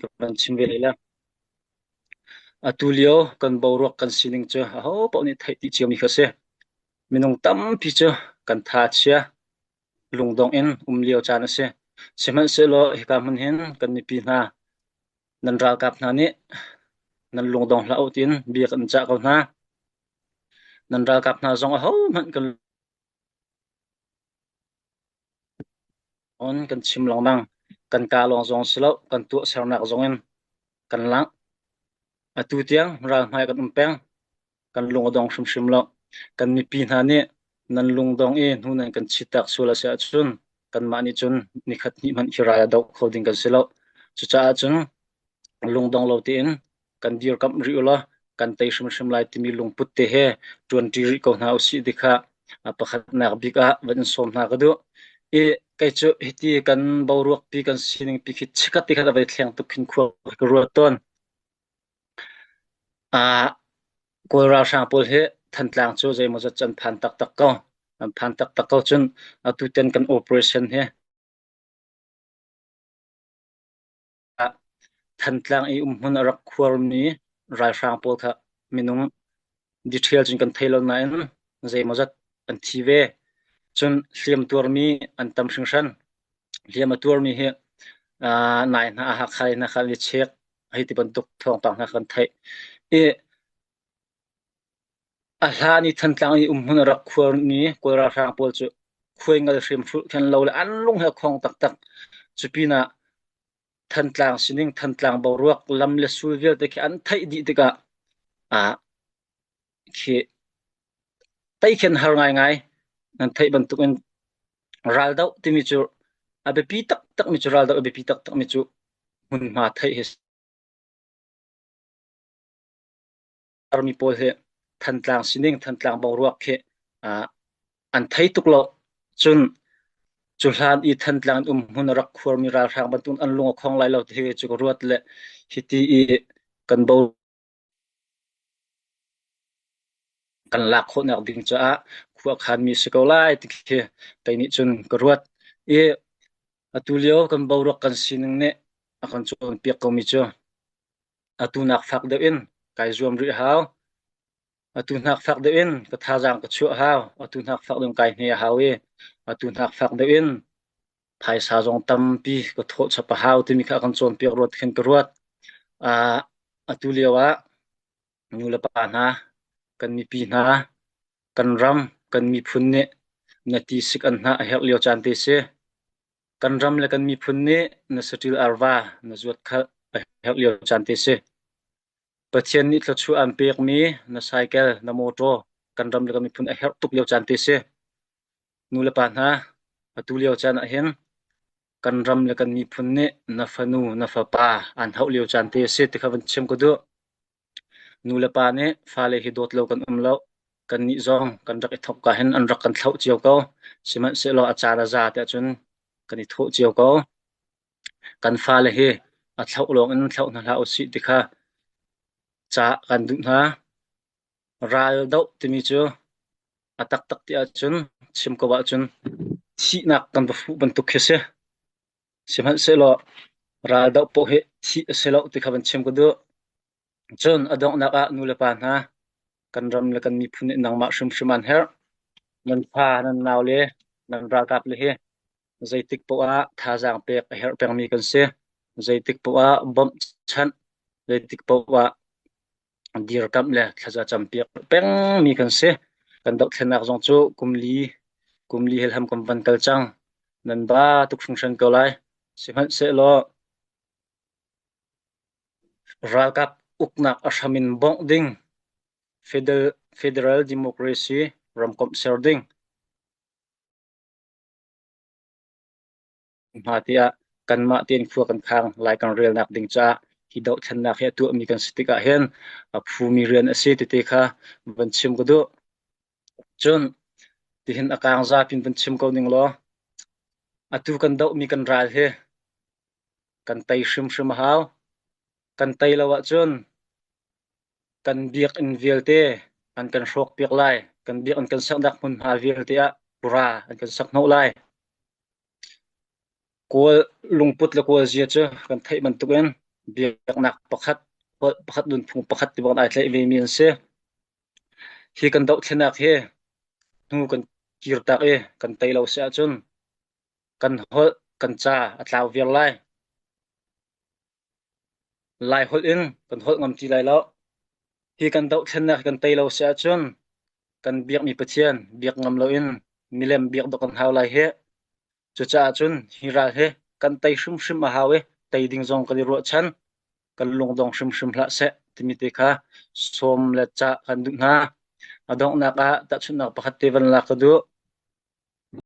Ka van chim ve leh la. Atu lio kan boruak kan sining cu ahopaoh nih theih dih ciomi kha a si. Minung tampi cu kan tha a chia, lungdong in um lio caan a si. Sihmanhsehlaw hika hmun hin kan mipi hna, nan ralkap hna nih nan lungdong hlah u tiin bia kan cah ko hna. Nan ralkap hna zong ahohmanh kan On kan chim lengmang. Kan kaa lawng zong si lo, kan tuahsernak zong in kan langh. Atu tiang ralhmai kan um peng. Kan lung a dong hrimhrim lo. Kan mipi hna nih nan lungdong i hnu nan kan chittak sual a si ahcun kanmah nih cun nikhat hnih hmanh khi ral a doh kho ding kan si lo. Cucaah cun lungdong lo tein kan dirkamh rih u law kan tei hrimhrim lai timi lungput te he ṭuanṭi rih ko hna usih ti kha pakhatnak bik ah van in sawm hna ka duh. I kei cu hiti kan boruak pi kan sining pi khi chikat ti khat a vai thleng tuk khin khua ka ruat tawn. Kawl ralhrang pawl hi Thantlang cu zeimawzat cu an phan taktak ko. An phan taktak ko cun atutan kan operation hi Thantlang i umhmun a rak khuarmi ralhrang pawl kha minung detail cun kan thei lo nain zeimawzat an thi ve. Cun hliam tuarmi an tam hringhran. Hliam a tuarmi hi nai hna Hakha hna kha an i chek hei ti bantuk thawngpang hna kan theih. I a hlan i Thantlang i umhmun a rak khuarmi Kawl ralhrang pawl cu khuaingal hrimhrulh khin lo le an lung he khong taktak. Cu pinah Thantlang sining, Thantlang boruak, lam le sul vialte khi an theih dih tikah ah khi tei khin har ngaingai. Nan theih bantukin raldoh timi cu a biapi taktakmi cu raldoh a biapi taktakmi cu hmunhma theih hi mi pawl hi Thantlang sining, Thantlang boruak khi an thei tuk lo. Cun cu hlan i Thantlang in um hmun a rak khuarmi ralhrang bantuk an lung a khong lai lo ti hi cu ka ruat le hiti i kan bo kan lak khawhnak ding caah khua khanmi si ko lai ti khi kei nih cun ka ruat. I atu lio kan boruak kan sining nih a kan cawnpiak komi cu atu nak fak deuh in kai zuam rih hau. Atu hnak fak deuh in ka thazaang ka chuah hau. Atu hnak fak deuh in kai hne a hau i atu hnak fak deuh in phaisa zong tampi ka thawh chap a hau timi kha a kan cawnpiak ruat khin ka ruat. Uh, atu lio ah nu le pa hna, kan mipi hna, kan ram, kan miphun nih na ti sik an hna a herh lio caan te si. Kan ram le kan miphun nih na saṭil arva na zuat khalh a herh lio caan te si. Pathian nih thluachuah aan pekmi na cycle, na motor kan ram le kan miphun a herh tuk lio caan te si. Nu le pa hna, atu lio caan ah hin kan ram le kan miphun nih na fanu, na fapa aan hauh lio caan te a si ti kha van chim ka duh. Nu le pa nih fale hi dawt lo kan um lo. Kannih zong kan rak i thawk ka hin an rak kan thlauh cio ko. Sihmanhsehlaw a caan a za tiah cun kan i thawh cio ko. Kan fale hi a thlauh lawng in thlauh hna hlah usih ti kha ca kan duh hna. Ral doh timi cu a taktak ti ahcun chim ko ahcun thihnak kan va fuh bantuk khi si. Sihmanhsehlaw ral doh paoh hi thih a si lo ti kha van chim ka duh. Cun a donghnak ah nu le pa hna kan ram le kan miphun nih nangmah hrimhrim an herh. Nan fa, nan nau le nan ralkap le hi zeitik paoh ah thazaang pek a herh pengmi kan si. Zeitik paoh ah bawmhchanh, zeitik paoh ah dirkamh le thlaza campiak pengmi kan si. Kan dohthlennak zong cu kum li, kum li he hlam kan van kal cang. Nan ba tuk hringhran ko lai. Sihmanhsehlaw ralkap uknak a hram in bongh ding, federal democracy ramkomh ser ding, hna tiah kanmah tein khua kan khang lai kan relnak ding caah hi dohthlennak hi a tuahmi kan si tikah hin a phumi rian a si tete kha van chim ka duh. Cun tihin a kaang zapin van chim ko ning law atu kan dohmi kan ral hi kan tei hrimhrim a hau. Kan tei lo ahcun kan biakinn vialte an kan hrawkpiak lai. Kan biakinn kan saknak hmunhma vialte ah pura an kan sak hnawh lai. Kawl lungput le Kawl zia cu kan theih bantukin Biaknak pakhat, holh pakhat, nunphung pakhat ti bang ai tlaih ve mi an si. Hi kan dohthlennak hi hnu kan kirtak i kan tei lo si ahcun kan holh, kan ca a tlau viar lai. Lai holh in kan holh ngam ti lai lo. Hi kan dohthlennak kan tei lo si ahcun kan biakmi Pathian biak ngam loin milem biak dok kan hau lai hi. Cucaah cun hi ral hi kan tei hrimhrim a hau i tei ding zong kan i ruahchan. Kan lungdong hrimhrim hlah seh timi te kha sawm le cah kan duh hna. A donghnak ah tahchunhnak pakhat te van lak ka duh.